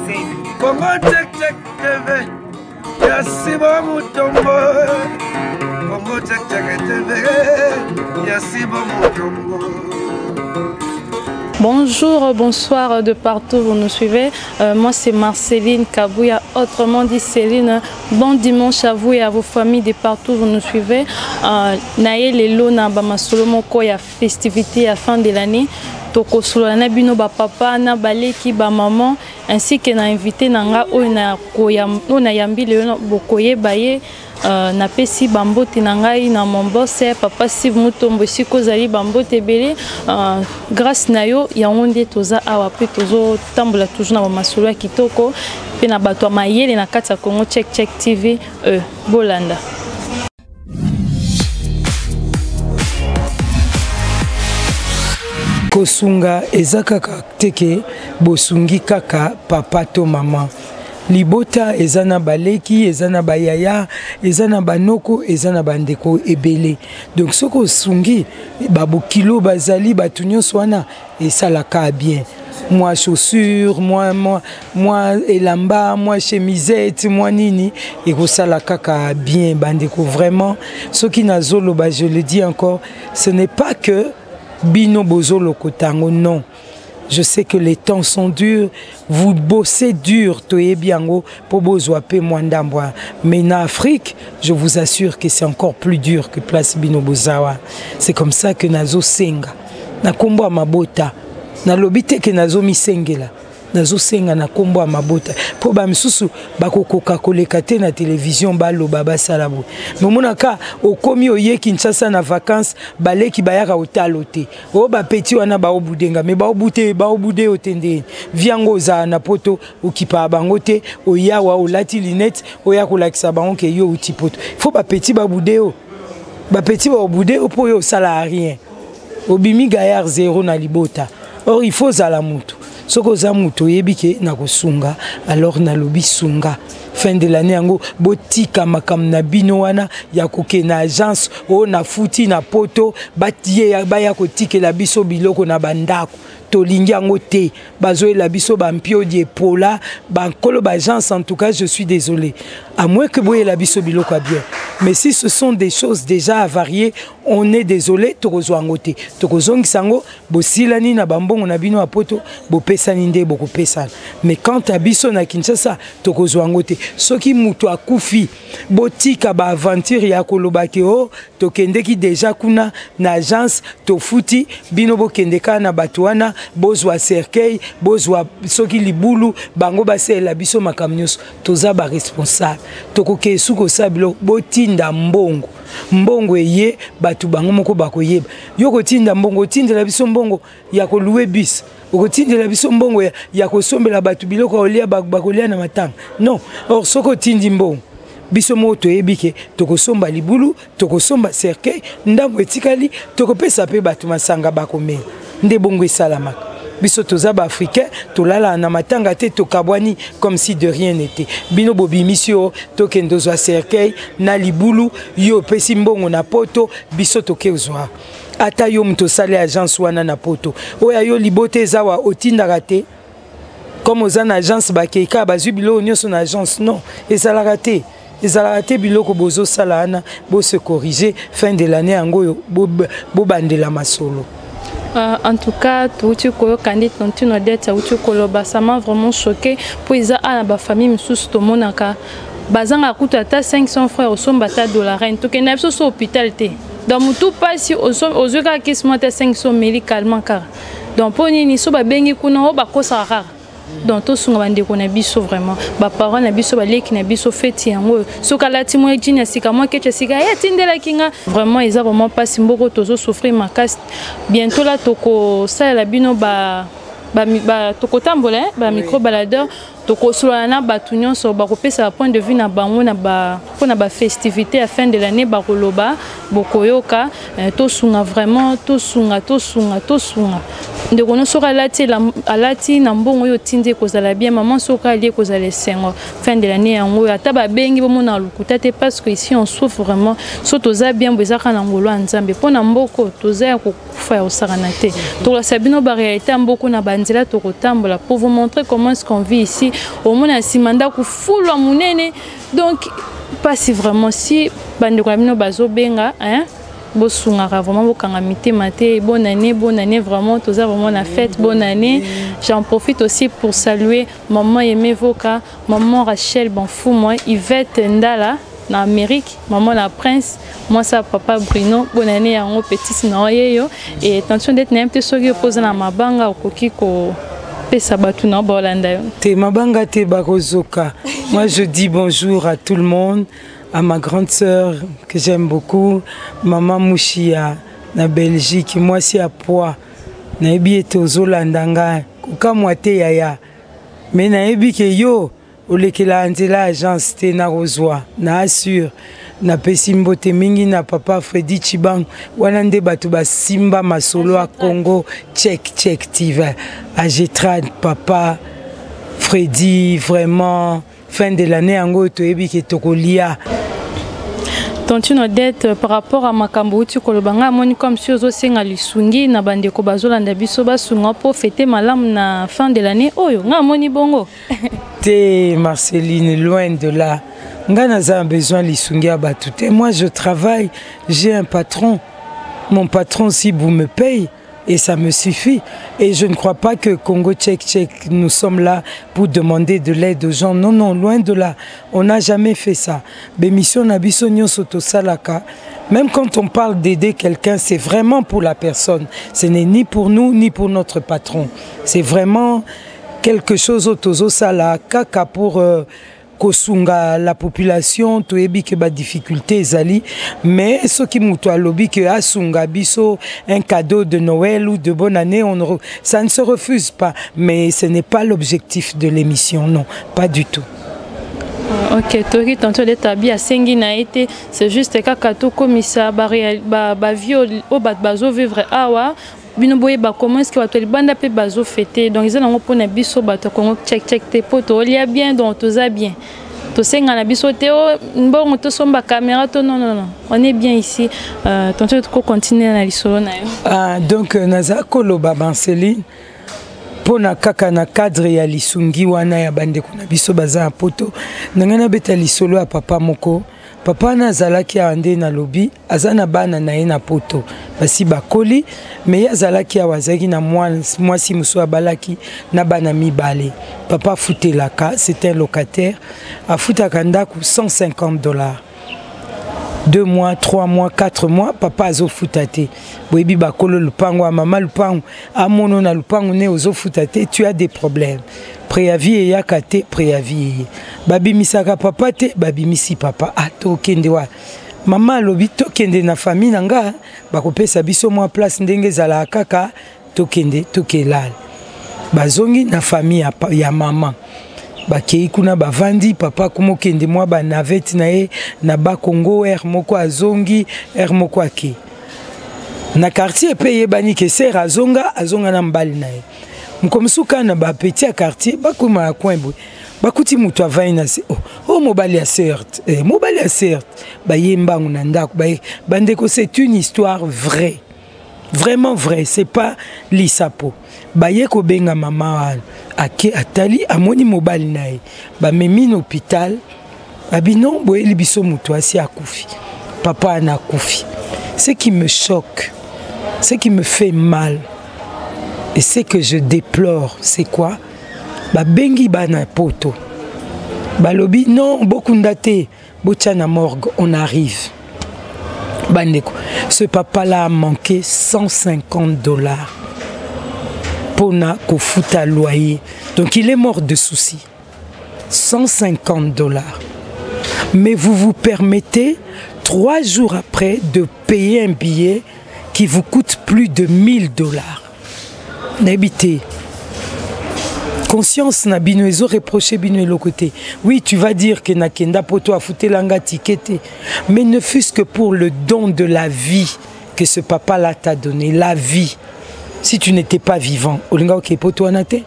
Congo Check Check TV ya Sibo Mutombo. Congo Check Check TV ya Sibo Mutombo. Bonjour, bonsoir de partout vous nous suivez. Moi c'est Marceline Kabouya, autrement dit Céline. Bon dimanche à vous et à vos familles de partout vous nous suivez. Naye lelo na ba masolo moko ya festivité à fin de l'année. Tokosolola na bino ba papa na baleki ba maman ainsi que na invité na nga oyo na koyam, oyo na yambi lelo na bokoyeba ye. Napesi bambote na ngai na mon boss papa Steve Mutombo esika ozali bambote ebele. Grâce na yo yango nde toza awa pe tozotambola toujours na bamasolo ya kitoko pe na bato ya mayele na kati ya Congo Check Check TV. Bolanda. Kosunga eza kaka teke bosungi kaka papa to mama. Libota eza na baleki, eza na bayaya, eza na banoko, eza na bandeko ebele. Donc soki osungi babokilo bazali bato nyonso wana esalaka bien. Moi chaussure, moi elamba, moi chemisette, moi nini ekosala kaka bien bandeko vraiment. Soki nazoloba, je le dis encore, ce n'est pas que bino bozolokota yango, non. Je sais que les temps sont durs, vous bossez dur, toyebi yango, po bozwa pe mwa ndambo wana. Mais na Afrique, je vous assure que c'est encore plus dur que place bino bozawa. C'est comme ça que nazo senga. Na kombo ya mabota, na lobi te ke nazo misengela. Nazo senga na kombo ya mabota. Po ba misusu bakokoka koleka te na télévision baloba basala boye. Mais omonaka okomi oye Kinshasa na vacances, baleki bayaka otalo te. O ba petit wana ba obudenga, mais ba obute, ba obude otende. Viango za na poto okipa bango te, oyawa olati lunette, oya kolakisa bango ke yo uti poto. Faut ba petit ba bude o. Ba petit ba obude o po yo sala rien. Obimi gaillard zéro na libota. Or il faut zala mutu. Soko za mutu oyebi ke na kosunga, alors na lobi sunga. Fin de l'année yango botika makambo na bino wana ya koke na agence oyo na futi na poto batie ya, baya kotikela biso biloko na bandako. Tolingi yango te, bazoyela biso ba mpiodi epola, ba nkolo ba agence. En tout cas je suis désolé, à moins que boyela biso biloko ya bien, mais si ce sont des choses déjà avariées, on est désolé, tokozwa yango te, tokozongisa yango. Bosilani na bambongo na bino ya poto, bopesani nde bokopesana. Mais quant à biso na Kinshasa, tokozwa yango te. Soki mutu akufi, botika ba aventure ya koloba ke oh, tokendeki déjà kuna na agence, tofuti, bino bokende kaka na bato wana, bozwa cercueil, bozwa soki libulu, bango basalela biso makambo nyonso. Toza ba responsable, tokoke suki kosala biloko, botinda mbongo. Mbongo eye, bato bango moko bakoyeba. Yo kotinda mbongo, otindela biso mbongo ya kolouer bus, okotindela biso mbongo ya kosombela bato biloko ya kolia, bakolia na matanga. Non, or soki otindi mbongo, biso moko toyebi ke tokosomba libulu, tokosomba cercueil, ndambo etikali, tokopesa pe bato masanga bakomela. Nde bongo esalamaka. Biso toza ba africain, tolala na matanga te, tokabwani comme si de rien n'était. Bino bobimisi yo, tokende ozwa cercueil na libulu, yo opesi mbongo na poto, biso toke ozwa. Ata yo moto osali agence wana na poto, oyo yo libote eza wa otindaka te. Comme oza na agence bakeka bazwi biloko nyonso na agence, non, ezalaka te. Ezalaka te biloko bozosala wana, bo se corriger fin de l'année yango oyo, bobandela masolo. En tout cas, touti koyoka nde tontine Odette auti koloba, ça m'a vraiment choqué. Po eza na ba famille misusu tomonaka bazanga kutu ata 500 frères osomba ata dollar reine. Tokende na biso so hôpital te. Donc mutu pasi ozwi kaka kisi moko ata 500 médicalement kaka. Donc po nini so babengi kuna oyo bakosaka kaka. Donc tosunga bandeko na biso vraiment, ba parents na biso, baleki na biso, feti yango soki alati mwa jean ya sika, mwa ketch ya sika, ye atindelaki nga. Vraiment eza vraiment pasi, mboko tozo souffrir makasi. Bientôt là tokosalela bino ba, ba, ba, tokotambola, hein, ba micro baladeur, tokosolola na bato nyonso bakopesa ba point de vue na bango na ba, mpo na ba festivité ya fin de l'année, bakoloba, bokoyoka. Tosunga vraiment, tosunga, tosunga, tosunga. Ndeko no soki alati alati na mbongo oyo otindi ekozala bien, maman soki alie ekozala esengo. Fin de l'année yango oyo ata babengi bomona lokuta te, parce que ici on souffre vraiment. So toza bien bo ezaka na ngolo ya Nzambe. Mpo na mboko toza ya kokufa ya kosakana te. Tokolakisa bino ba réalité ya mboko na ba nzela tokotambola pour vous montrer comment est-ce qu'on vit ici. Omona nsima ndako fulwa monene. Donc mpasi vraiment. Si bandeko na bino bazobenga, hein, bosungaka vraiment, bokanga mitema te. Bonne année, bonne année, vraiment toza vraiment na fête. Bonne année. J'en profite aussi pour saluer maman Aimé Voka, maman Rachel Banfumwa, Yvette Ndala na Amérique, maman na Prince, mwasi ya papa Bruno. Bonne année yango petite na ye yo. Et attention d'être na te, soki opoza na mabanga, okoki kopesa bato na baolanda yo. Te, mabanga te, bakozoka. Moi, je dis bonjour à tout le monde, à ma grande sœur que j'aime beaucoup, maman Mouchia na Belgique, mwasi ya poids. Nayebi ete ozolanda ngai, kokamwa te yaya, me nayebi ke yo olekela nzela agence te, nakozwa na assure. Napesi mbote mingi na papa Fredi Chibangu. Wana nde bato basimba masolo ya Congo Check Check TV, Agetrad, papa Fredi. Vraiment, fin de l'année yango toyebi ke tokolia. Tantine Odette, par rapport à makambo uti koloba, ngai amoni comme si ozosenga lisungi na bandeko bazolanda biso, basunga mpo fete malamu na fin de l'année oyo. Ngai amoni bongo. Te, Marceline, loin de là. Ngai naza na besoin lisungi ya bato te. Moi, je travaille, j'ai un patron. Mon patron Sibou me paye et ça me suffit. Et je ne crois pas que Congo Check Check, nous sommes là pour demander de l'aide aux gens. Non, non, loin de là. On n'a jamais fait ça. Bémission na biso nyonso tosalaka. Même quand on parle d'aider quelqu'un, c'est vraiment pour la personne. Ce n'est ni pour nous, ni pour notre patron. C'est vraiment quelque chose oyo tozosala kaka pour kosunga la population. Toyebi ke badifficulté ezali, mais soki moto alobi ke asunga biso un cadeau de Noël ou de bonne année, ça ne se refuse pas, mais ce n'est pas l'objectif de l'émission, non, pas du tout. Ok, toki tantôt Odette abi asengi na ye te, c'est juste kaka tokomisa bavie oyo bato bazovivre awa. Bino boyeba comment est-ce que bato ya libanda mpe bazofete. Donc eza nango mpona biso bato ya Congo Check Check te, mpo tolia bien, donc toza bien, tosenga na biso te o mbongo tosomba caméra to. Non, non, non, on est bien ici. Tantôt tokocontinue na lisolo na yo. Ah, donc naza koloba, Marceline, mpona kaka na cadre ya lisungi wana ya bandeko na biso baza na Poto, na ngai nabeta lisolo ya papa moko. Papa wana azalaki awa nde nalobi, aza na bana na ye na Poto, basi bakoli, me ye azalaki awa, azalaki na mwasi mosusu abalaki na bana mibale. Papa afutelaka, c'est un locataire, afutaka ndako 150 $. 2 mois, 3 mois, 4 mois, papa azofuta te. Boyebi bakolo lupango ya mama lupango, amono na lupango ne ozofuta te, tu as des problèmes. Préavis eyaka te, préavis eye, babimisaka papa te, babimisi papa. Ah, tokende wa mama alobi tokende na famille na nga, bakopesa biso mwa place ndenge ezalaka kaka, tokende tokelala. Bazongi na famille ya mama, bakei kuna, bavandi. Papa kuma okende mwa banavette na ye na Bakongo, heure moko azongi, heure moko akei na quartier mpe eyebani ke sœur azonga, azonga na mobali na ye. Mokomosusu kaka na bapetits ya quartier bakoma na coin boye, bakuti moto avandi na se. Oh, oh, mobali ya sœur, eh, mobali ya sœur. Baye mbangu na ndako, baye. Bandeko, c'est une histoire vraie, vraiment vrai, c'est pas lisapo. Baye kobenga mama wana, ake atali, amoni mobali na ye, bamemi na hôpital. Abi non, boyeli biso moto asi akufi, papa ana akufi. Ce qui me choque, ce qui me fait mal et ce que je déplore, c'est quoi? Babengi bana Poto, balobi non, bokunda te, botia na morgue, on arrive. Bandeko, ce papa là a manqué 150 $ mpona kofuta loyer. Donc il est mort de soucis. 150 $, mais vous vous permettez 3 jours après de payer un billet qui vous coûte plus de 1000 $. Nayebi te conscience na bino ezoreproche bino eloko te. Oui, tu vas dire que nakenda Poto, afutelanga ticket te, mais ne fût-ce que pour le don de la vie que ce papa là t'a donné la vie, si tu n'étais pas vivant, olinga oke Poto wana te.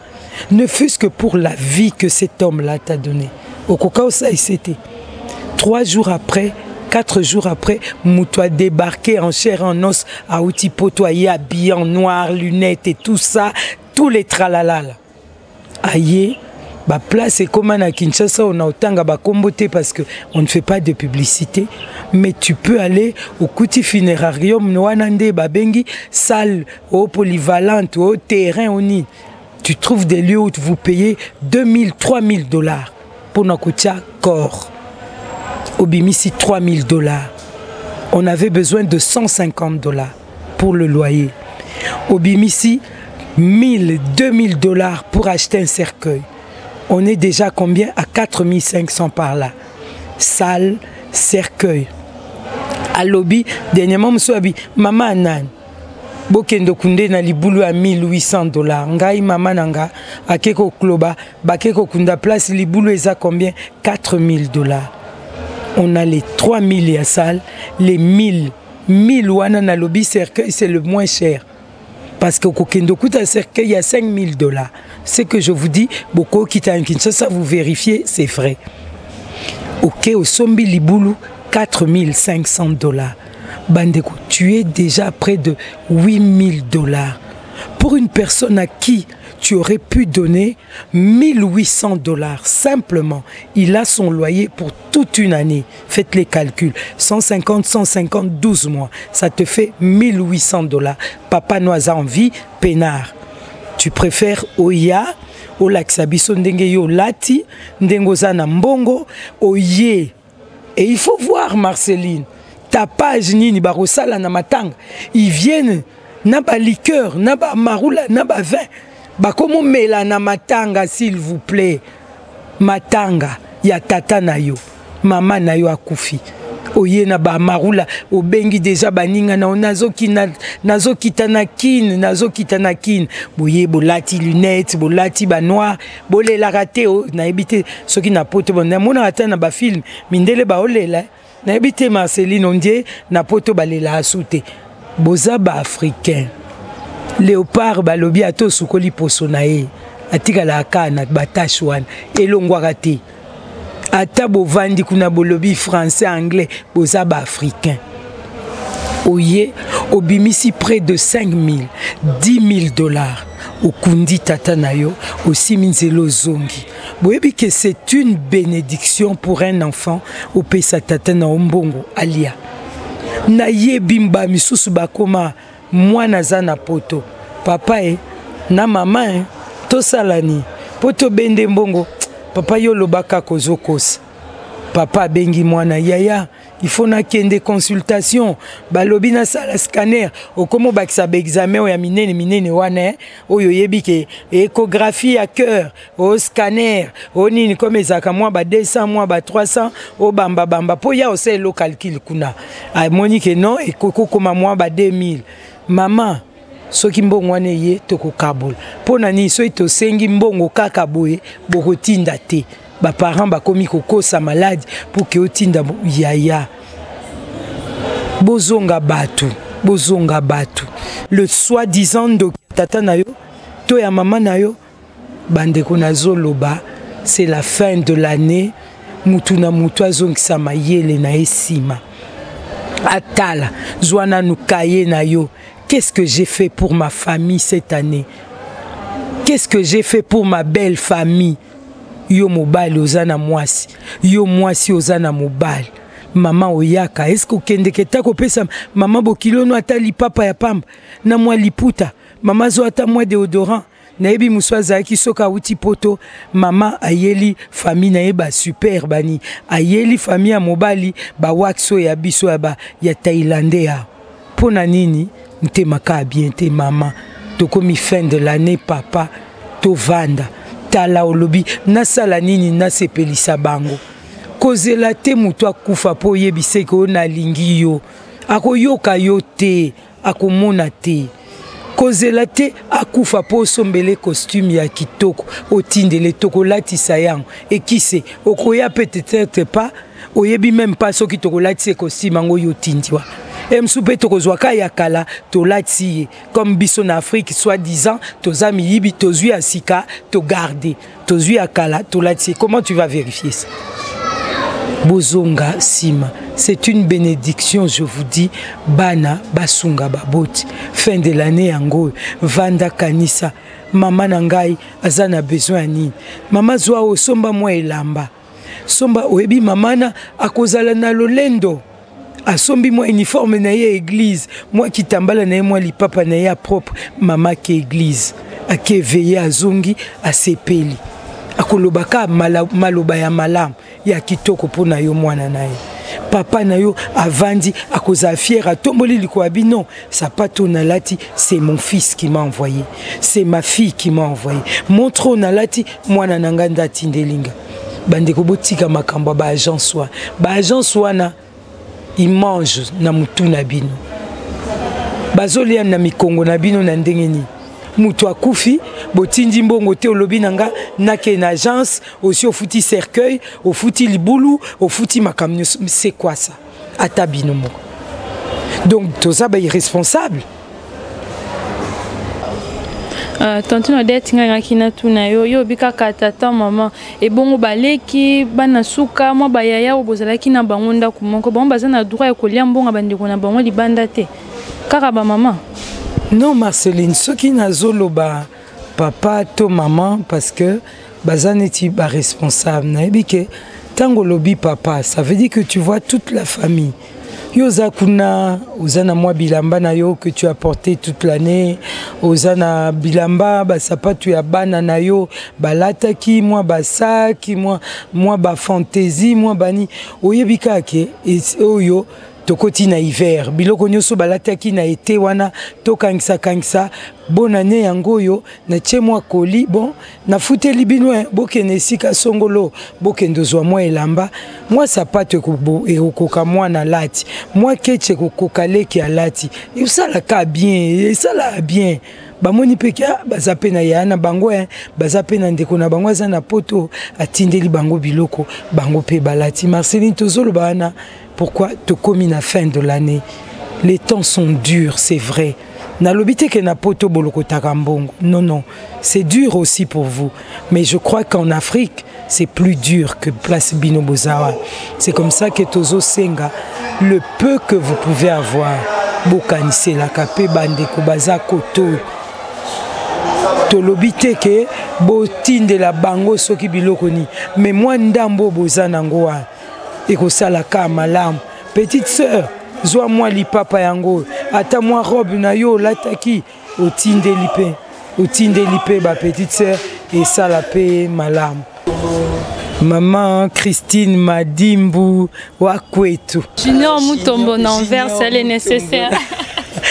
Ne fût-ce que pour la vie que cet homme là t'a donné, okoka osalisa te. 3 jours après, 4 jours après, moto a débarqué en chair, en os, auti Poto, aye habillé en noir, lunettes et tout ça, tous les tralala là. Aye. Baplace ekóma na Kinshasa, ona otanga bakombo te parce que on ne fait pas de publicité, mais tu peux aller okuti funérarium wana nde babengi salle o polyvalente o terrain o nini. Tu trouves des lieux où vous payez 2000, 3000 $ mpona kotia corps. Obimisi 3000 $, on avait besoin de 150 $ pour le loyer. Obimisi 1000, 2000 $ pour acheter un cercueil. On est déjà combien? À 4500 par là. Salle, cercueil. Alobi dernièrement, mosusu abi mama anani bokende kunde na libulu ya 1800 $. Ngai mama na nga ake kokloba, bake kokunda place libulu eza combien? 4000 $. On a les 3000 ya salle, les 1000, 1000 wana nalobi cercueil, c'est le moins cher, parce que kokende okuta cercueil ya 5000 $. Ce que je vous dis, bokokita ya Kinshasa, vous vérifiez, c'est vrai. Ok, osombi libulu 4500 $. Bandeko, tu es déjà près de 8000 $ pour une personne à qui tu aurais pu donner 1800 $ simplement. Il a son loyer pour toute une année. Faites les calculs. 150, 150, 12 mois. Ça te fait 1800 $. Papa na yo aza en vie, peinard. Tu préfères oya, olakisa biso ndenge yo lati, ndenge oza na mbongo, oye. Et il faut voir, Marceline, tapage nini bakosala na matanga. Ils viennent na ba liqueur, na ba marula, na ba vin. Bakomomela na matanga, s'il vous plaît. Matanga ya tata na yo, mama na yo akufi, oye na bamarula, obengi deja baninga na nazokita na Kine, nazokita na Kine. Boye bolati lunette, bolati banoir, bolelaka te. Nayebi te soki na Poto namonaka ata na bafilm mindele baolela. Nayebi te, Marceline, ondie na Poto balelaka su te. Boza baafricain. Léopard, balobi ata osukoli poso na ye, atikalaka kaka na batache wana, elongwaka te. Ata bovandi kuna, bolobi français, anglais, boza baafricain. Oye obimisi près de 5 000, 10 000 $, okundi tata na yo, osimi nzela, ozongi. Boyebi ke c'est une bénédiction pour un enfant opesa tata na yo mbongo alia. Nayebi ba misusu bakoma mwana aza na Poto, papa e na mama e tosala nini mpo tobende mbongo? Papa, yo olobaka kozokosa. Papa abengi mwana: "Yaya, il faut nakende consultation, balobi nasala scanner." Okómi obakisa baexamen oyo ya minene minene wana, oyo oyebi ke échographie ya cœur, o scanner, o nini, comme ezalaka mwa ba 200, mwa ba 300, obambabamba mpo ya osala elo calcul kuna, amoni ke non, ekokokoma mwa ba 2000. Mama, soki mbongo wana eye, tokokabola. Mpo na nini? Soki tosengi mbongo kaka boye, bokotinda te. Baparent bakomi kokosa maladi mpo ke otinda. Yaya, bozonga bato, bozonga bato. Le soi-disant ndoki ya tata na yo to ya mama na yo. Bandeko, nazoloba, c'est la fin de l'année. Mutu na mutu azongisa mayele na ye nsima, atala, zwa nanu kaye na yo: qu'est-ce que j'ai fait pour ma famille cette année? Qu'est-ce que j'ai fait pour ma belle famille? Yo mobali oza na mwasi, yo mwasi oza na mobali, mama oyaka, eske okendeke ta kopesa mama bokilono ata lipapa ya pamba na mwa liputa? Mama azwa ata mwa déodorant. Nayebi mosu azalaki, soki awuti Poto, mama ayeli famille na ye basuper bani, ayeli famille ya mobali bawax oyo ya biso ya, ba, ya thaïlandais ya. Mpo na nini motema kaka bien te? Mama, tokomi fin de l'année. Papa, tovanda, tala, olobi nasala nini nasepelisa bango? Kozela te moto akufa mpo oyebisa eke oyo nalingi yo. Akoyoka yo te, akomona te. Kozela te akufa mpo osombele costume ya kitoko, otindele, tokolatisa yango ekise. Okoya peut-être pas, oyebi même pas soki tokolatisa costume yango oyo otindi wa e mosusu mpe tokozwa ka ya kala, tolatisi ye. Comme biso na Afrique, soi-disant toza miyibi, tozwi ya sika, togarde, tozwi ya kala, tolatisi ye. Comment tu vas vérifier ça? Bozonga nsima. C'est une bénédiction, je vous dis. Bana basunga baboti. Fin de l'année yango oyo, vanda, kanisa. Mama na ngai aza na besoin ya nini? Mama zwa osomba mwa elamba, somba. Oyebi mama na akozala na lolendo, asombi mwa uniforme na ye église, mwa kitambala na ye, mwa lipapa na ye ya propre. Mama ake église, ake veille, azongi asepeli, akoloba ka maloba ya malamu, ya kitoko mpo na yo mwana na ye. Papa na yo avandi, akozala fier, atomboli likolo ya bino: sapato nalati, c'est mon fils qui m'a envoyé, c'est ma fille qui m'a envoyé. Montre oyo nalati, mwana na ngai nde atindeli nga. Bandeko, botika makambo ya baagence wana. Baagence wana, imange na mutu na bino, bazolia na mikongo na bino. Na ndenge nini moto akufi, botindi mbongo te, olobi na nga nake na agence, osi ofuti cercueil, ofuti libulu, ofuti makambo nyonso? C'est quoi ça? Ata bino moko. Donc toza bairresponsable. Tantine Odette, ngai ngaki natuna yo, yo obi kaka tata, mama, ebongo baleki, bana suka, mwa bayaya oyo bozalaki na bango ndako moko, bango baza na droit ya kolia mbongo bandeko na bango libanda te, kaka bamama? Non, Marceline, soki nazoloba papa to maman, parce que baza neti baresponsable. Nayebi ke ntango olobi papa, ça veut dire que tu vois toute la famille. Yo oza kuna, oza na mwa bilamba na yo que tu as porté toute l'année, oza na bilamba, basapatu ya bana na yo balataki, mwa basaki, mwa bafantaisie, mwa bani. Oyebi kaka ke oyo tokoti na hiver, biloko nyonso balataki na ete wana, tokangisa-kangisa. Bonane yango oyo, natie mwa koli, bon, nafuteli bino, bokende esika songolo, bokende ozwa mwa elamba, mwa sapato ekokoka mwana alati, mwa keche ekokoka leki alati. Esalaka bien, esalaka bien. Bamoni mpe ke baza mpe na yaya na bango, baza mpe na ndeko na bango aza na poto, atindeli bango biloko, bango mpe balati. Marceline, tozoloba wana pourquoi? Tokomi na fin de l'année, les temps sont durs, c'est vrai. Nalobi te ke na poto bolokotaka mbongo, non, non, c'est dur aussi pour vous, mais je crois qu'en Afrique c'est plus dur que place bino bozawa. C'est comme ça que tozosenga, le peu que vous pouvez avoir, bokaniselaka mpe bandeko baza koto. Tolobi te ke botindela bango soki biloko nini, mais mwa ndambo boza nango wana ekosalaka malamu. Petite sœur, zwa mwa lipapa yango, ata mwa robe na yo olataki, otindeli mpe, otindeli mpe bapetite sœur, esala mpe malamu. Maman Christine Madimbu Wakwetu. Junior Mutombo na Anvers, elle est nécessaire.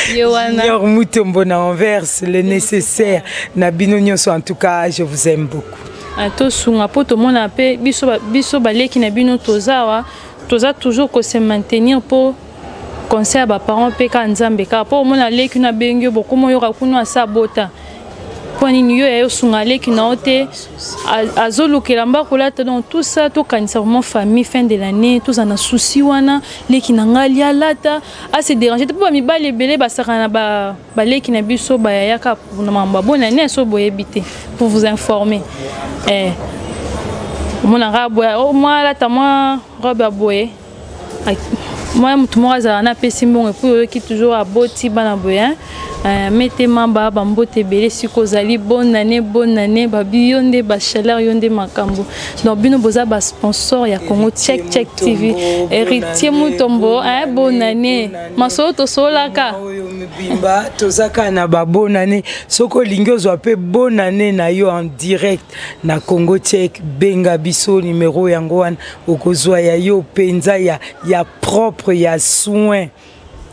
Junior Mutombo na Anvers, le nécessaire. Na bino nyonso, en tout cas, je vous aime beaucoup. Tosunga mpo tomona mpe biso, biso baleki na bino toza awa, toza toujours kose maintenir mpo conseil ya baparent mpe kaka Nzambe kaka, mpo omona leki no abengi yo, bokoma oyoka kuna asa bota, mpo nini yo ya osunga leki na yo te, azolukela mbakolata? Donc tout ça, tokanisa vraiment famille. Fin de l'année, toza na souci wana, leki na ngai alia, alata, ase déranger te, mpo bamibali ebele basaka na baleki na biso, bayayaka na makambo ya bonane. So boyebi te, pour vous informer, omonaka boye, mwa alata mwa robe ya boye, mwa motu moko azala na apesi mbongo, et puis oyoki toujours aboti bana boye. Metema bambote ebele. Sika ozali, bonne année, bonne année. Babi yo nde bachaleur, yo nde makambo. Donc bino boza basponsor ya Congo Check Check TV. Héritier Mutombo, bonne année. Masolo tosololaka. Oyo mobimba toza kaka na babonne année. Soki olingi ozwa mpe bonne année na yo en direct na Congo Check, benga biso, numero yango wana, okozwa ya yo mpenza ya propre, ya soin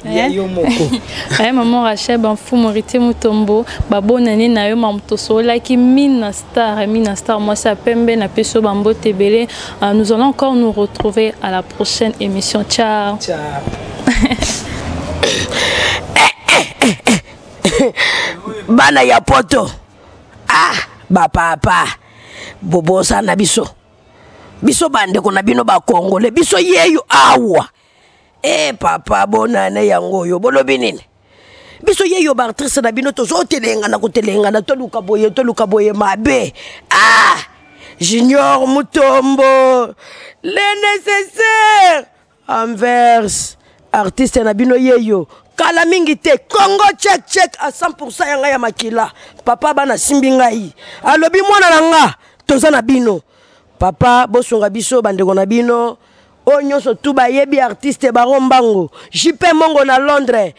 ya yo moko. Aye, maman Rachel Bamfumu, Héritier Mutombo, babonane na yo. Mamu tosololaki, Mina Star, Mina Star, mwasi ya pembe, napesi yo bambote ebele. Nous allons encore nous retrouver à la prochaine émission. Ciao. Ciao. Bana ya poto, ah, bapapa, bobosana biso, biso bandeko na bino bakongole, biso yeyo awa. E papa, bonane yango oyo, bolobi nini? Biso yeyo baartiste na bino, tozotelengana, kotelengana, toluka boye, toluka boye, mabe. Ah, Junior Mutombo, le nécessaire, Anvers, artiste na bino yeyo. Kala mingi te, Congo check check à 100% ya ngai ya makila. Papa bana simbi ngai. Alobi mwana na nga, toza na bino. Papa bosunga biso bandeko na bino. Oyo nyonso tu bayebi artiste Baro Mbango, JP Mongo na Londres.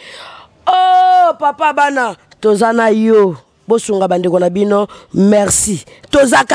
Oh papa bana, toza na yo. Bosunga bandeko na bino, merci. Toza kaka.